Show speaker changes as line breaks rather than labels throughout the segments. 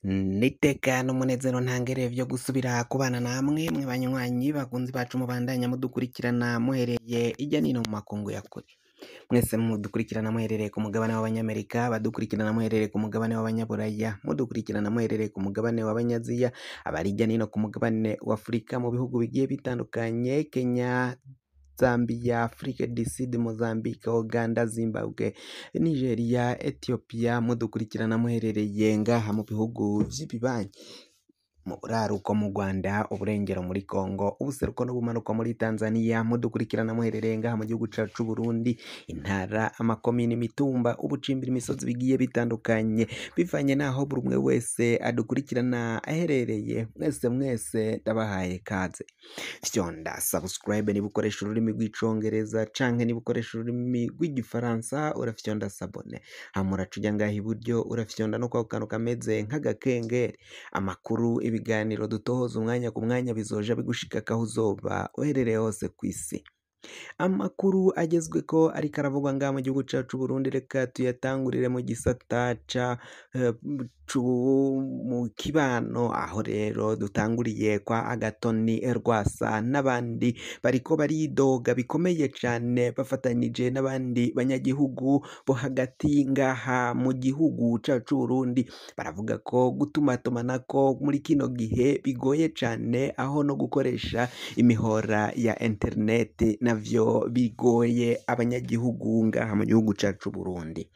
N'iteka n'umunezero ntangere vyo gusubira kubana namwe mwe banywanyi bakunzi bacu mubandanya mudukurikirana muhereye irya nino mu makungu ya kure. Mwese mudukurikirana muherereye ku mugabane w'abanyamerika, badukurikirana muherereye ku mugabane w'abanyaburaya, mudukurikirana muherereye ku mugabane w'abanyaziya, abari irya nino ku mugabane w'Afurika mu bihugu bigiye bitandukanye, Kenya, Zambia, Afrique du Sud, Mozambique, Uganda, Zimbabwe, Nigeria, Ethiopia, mudukurikirana muherereye ngaha mu bihugu vy'ibibanyi, mu buraruko mu Rwanda, uburengero muri Congo, ubuseruko n'ubumanuko muri Tanzania, mudukurikirana muherereye ngaha mu gihugu cacu c'Uburundi, intara, amakomine, imitumba, ubucimbiri, imisozi bigiye bitandukanye, bivanye n'aho buri umwe wese adukurikirana aherereye, mwese mwese ndabahaye kaze. Fyonda subscribe niba ukoresha ururimi rw'icongereza canke niba ukoresha ururimi rw'igifaransa urafyonda s'abonner, hama uraca uja ngaha iburyo urafyonda no kwako kantu kameze nk'agakengeri. Amakuru, ibiganiro dutohoza umwanya ku mwanya bizoja bigushikako aho uzoba uherereye hose kw'isi. Amakuru agezweko ariko aravugwa ngaha mu gihugu cacu c'Uburundi, reka tuyatangurire mu gisata ca mu kibano, aho rero dutanguriye kwa Agatoni Rwasa n'abandi bariko baridoga bikomeye cane bafatanije n'abandi banyagihugu bo hagati ngaha mu gihugu cacu c'Uburundi, baravuga ko gutumatumanako muri kino gihe bigoye cane, aho no gukoresha imihora ya interineti navyo bigoye abanyagihugu ngaha mu gihugu cacu c'Uburundi.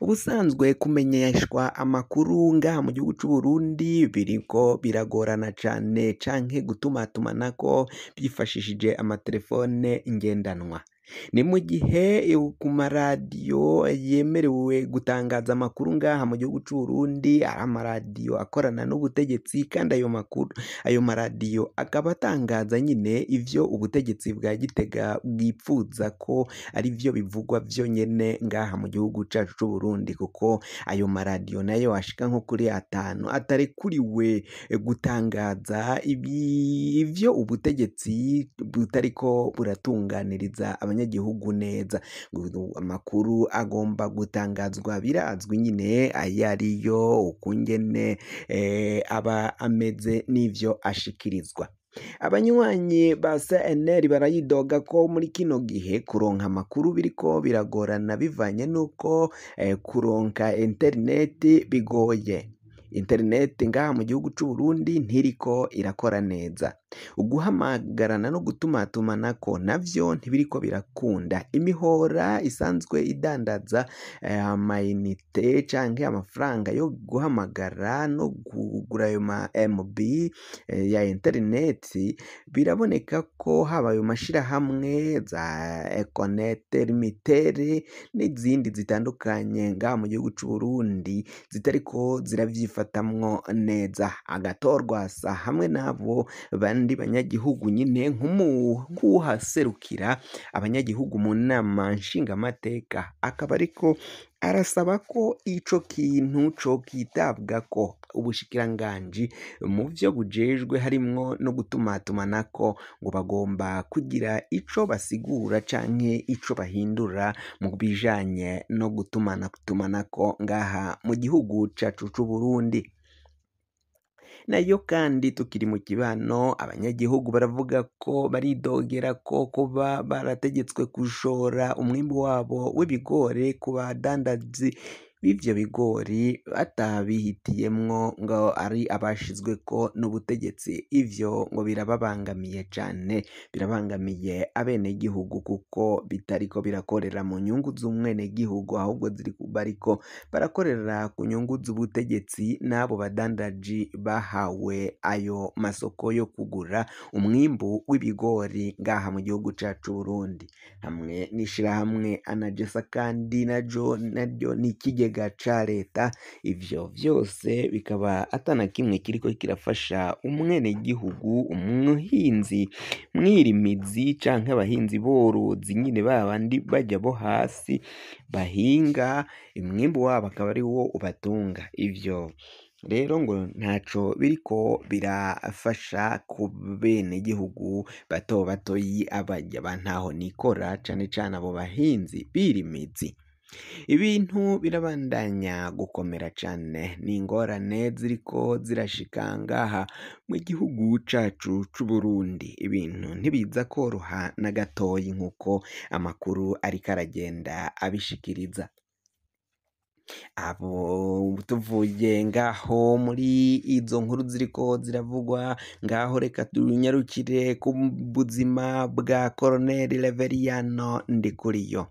Ubusanzwe kumenyeshwa amakuru ngaha mu gihugu c'Uburundi biriko biragorana cane canke gutumatumanako vyifashishije amatelefone ngendanwa. Ni mu gihe ku maradiyo yemerewe gutangaza amakuru ngaha mu gihugu c'Uburundi ari amaradiyo akorana n'ubutegetsi, kandi ayo makuru, ayo maradiyo akaba atangaza nyine ivyo ubutegetsi bwa Gitega bwipfuza ko arivyo bivugwa vyonyene ngaha mu gihugu cacu c'Uburundi, kuko ayo maradiyo nayo ashika nko kuri atanu atarekuriwe gutangaza ivyo ubutegetsi butariko buratunganiriza abanyagihugu neza. Amakuru agomba gutangazwa birazwi nyine ayo ariyo, ukungene aba ameze n'ivyo ashikirizwa. Abanywanyi ba CNL barayidoga ko muri kino gihe kuronka amakuru biriko biragorana bivanye n'uko kuronka interineti bigoye. Interineti ngaha mu gihugu c'Uburundi ntiriko irakora neza. Uguhamagarana no gutumatumanako navyo ntibiriko birakunda. Imihora isanzwe idandaza amayinite canke amafaranga yo guhamagara no kugura ayo ma MB ya interineti, biraboneka ko haba ayo mashirahamwe za Econet, Lumitel n'izindi zitandukanye ngaha mu gihugu c'Uburundi zitariko ziravyifatamwo neza. Agatorwasa hamwe n'abo bandi banyagihugu nyine nk'uwuhaserukira abanyagihugu mu nama nshingamateka, akaba ariko arasaba ko ico kintu cokwitabwako ubushikiranganji mu vyo bujejwe harimwo no gutumatumanako, ngo bagomba kugira ico basigura canke ico bahindura mu bijanye no gutumatumanako ngaha mu gihugu cacu c'Uburundi. Nayo kandi tukiri mu kibano, abanyagihugu baravuga ko baridogera ko kuba barategetswe gushora umwimbu wabo w'ibigori ku badandazi b'ivyo bigori batabihitiyemwo ngo ari abashizweko n'ubutegetsi. Ivyo ngo birababangamiye cane, birabangamiye abenegihugu kuko bitariko birakorera mu nyungu z'umwenegihugu, ahubwo bariko barakorera ku nyungu z'ubutegetsi n'abo badandaji bahawe ayo masoko yo kugura umwimbu w'ibigori ngaha mu gihugu cacu c'Uburundi. Hamwe n'ishirahamwe Anagesa kandi naryo ni ikigega ca leta, ivyo vyose bikaba atana kimwe kiriko kirafasha umwenegihugu, umuhinzi mwirimizi canke abahinzi borozi nyine babandi barya bo hasi bahinga, umwimbu wabo akaba ari wo ubatunga. Ivyo rero ngo ntaco biriko birafasha ku benegihugu bato batoyi, abarya ba ntaho nikora, cane cane abo bahinzi birimizi. Ibintu birabandanya gukomera cane, n'ingorane ziriko zirashika ngaha mu gihugu cacu c'Uburundi. Ibintu ntibiza koroha na gatoyi nk'uko amakuru ariko aragenda abishikiriza. Abo tuvuye ngaho muri izo nkuru ziriko ziravugwa ngaho, reka tunyarukire ku buzima bwa Koloneli Reveriyano Ndikuriyo.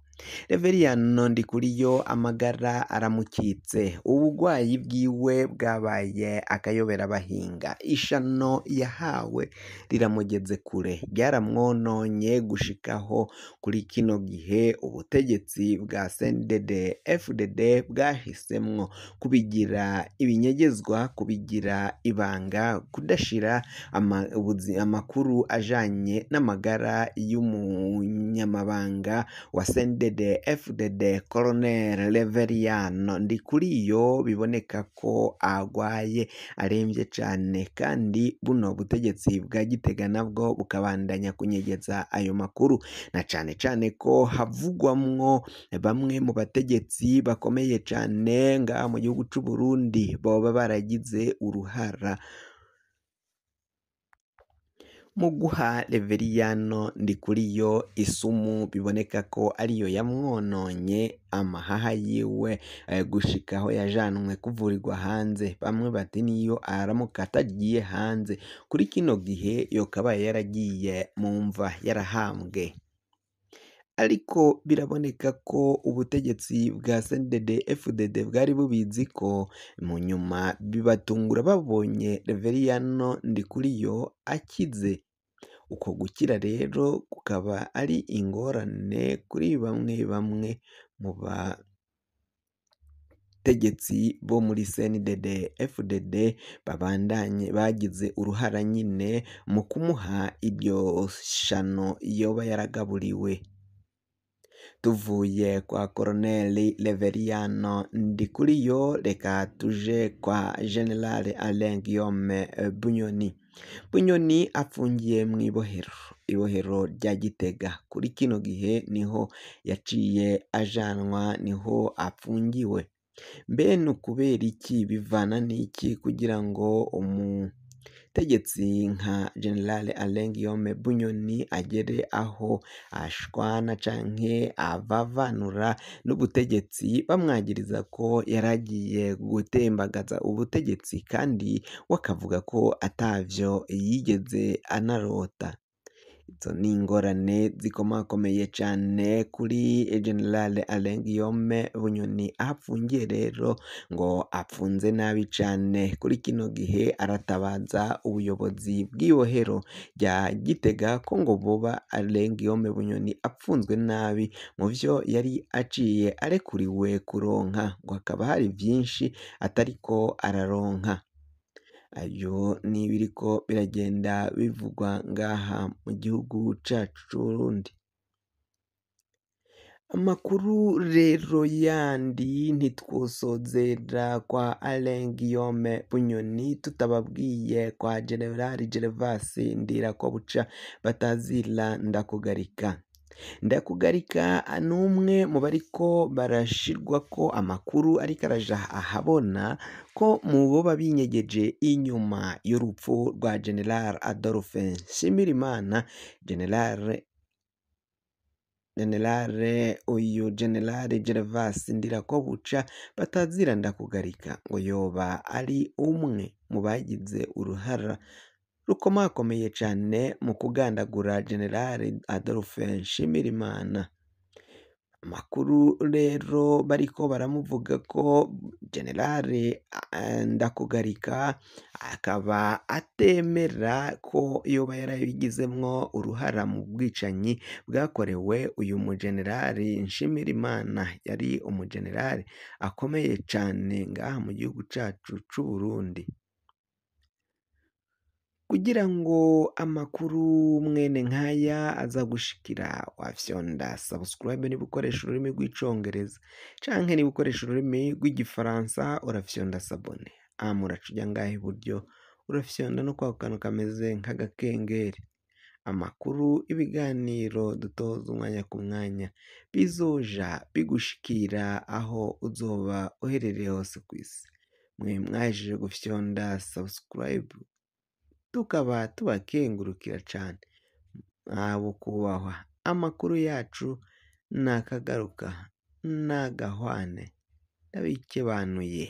Reveriyano Ndikuriyo amagara aramukitse, ubugwayi bwiwe bwabaye akayobera abahinga, ishano yahawe riramugeze kure, ryaramwononye gushikaho kuri kino gihe ubutegetsi bwa CNDD FDD bwahisemwo kubigira ibinyegezwa, kubigira ibanga, kudashira amakuru ajanye n'amagara y'umunyamabanga wa CNDD FDD Colonel Reveriyano Ndikuriyo. Biboneka ko agwaye aremvye cane, kandi buno butegetsi bwa Gitega nabwo bukabandanya kunyegeza ayo makuru, na cane cane ko havugwamwo bamwe mu bategetsi bakomeye cane ngaha mu gihugu c'Uburundi boba baragize uruhara mu guha Reveriyano Ndikuriyo isumu, biboneka ko ariyo yamwononye amahaha yiwe gushika aho yajanwe kuvurirwa hanze. Bamwe bati niyo aramuka atagiye hanze kuri kino gihe yokabaye yaragiye mu mva yarahambwe. Ariko biraboneka ko ubutegetsi bwa CNDD FDD bwari bubizi ko mu nyuma bibatungura babonye Reveriyano Ndikuriyo akize. Uko gukira rero kukaba ari ingorane kuri bamwe bamwe mu bategetsi bo muri CNDD FDD babandanye bagize uruhara nyine mu kumuha iryo shano yoba yaragaburiwe. Tuvuye kwa Koloneli Reveriyano Ndikuriyo, reka tuje kwa General Alain Guillaume Bunyoni. Bunyoni afungiye mw'ibohero, ibohero rya Gitega. Kuri kino gihe niho yaciye ajanwa, niho afungiwe. Mbe ni ukubera iki, bivana n'iki kugira ngo umutegetsi nka General Alain Guillaume Bunyoni agere aho ashwana canke avavanura n'ubutegetsi, bamwagiriza ko yaragiye gutembagaza ubutegetsi, kandi we akavuga ko atavyo yigeze anarota? Izo ni ingorane zikomakomeye cane kuri General Alain Guillaume Bunyoni. Aho apfungiye rero ngo apfunze nabi cane. Kuri kino gihe aratabaza ubuyobozi bw'ibohero rya Gitega ko ngo boba Alain Guillaume Bunyoni apfunzwe nabi mu vyo yari aciye arekuriwe kuronka, ngo hakaba hari vyinshi atariko araronka. Ayo ni ibiriko biragenda bivugwa ngaha mu gihugu cacu c'Uburundi. Amakuru rero yandi ntitwosozera kwa Alain Guillaume Bunyoni tutababwiye kwa General Gervas Ndirakobuca batazira Ndakugarika. Ndakugarika ni umwe mu bariko barashirwako amakuru ariko araja ahabona ko mu boba binyegeje inyuma y'urupfu rwa General Adolphe Nshimirimana, General uyu General Gervas Ndirakobuca batazira Ndakugarika ngo yoba ari umwe mu bagize uruhara rukomakomeye cane mu kugandagura General Adolphe Nshimirimana. Amakuru rero bariko baramuvuga ko General Ndakugarika akaba atemera ko yoba yarabigizemwo uruhara mu bwicanyi bwakorewe uyu mugenerali Nshimirimana, yari umugenerali akomeye cane ngaha mu gihugu cacu c'Uburundi. Kugira ngo amakuru mwene nkaya aza gushikira, wafyonda subscribe niba ukoresha ururimi rw'icongereza, canke niba ukoresha ururimi rw'igifaransa urafyonda s'abonner. Hama uraca uja ngaha iburyo urafyonda no kwako kantu kameze nk'agakengeri. Amakuru, ibiganiro dutoza umwanya ku mwanya bizoja bigushikira aho uzoba uherereye hose kw'isi. Mwe mwahejeje gufyonda subscribe, tukaba tubakengurukira cane, mwabo kubahwa. Amakuru yacu nakagaruka nagahwane, ndabikebanuye.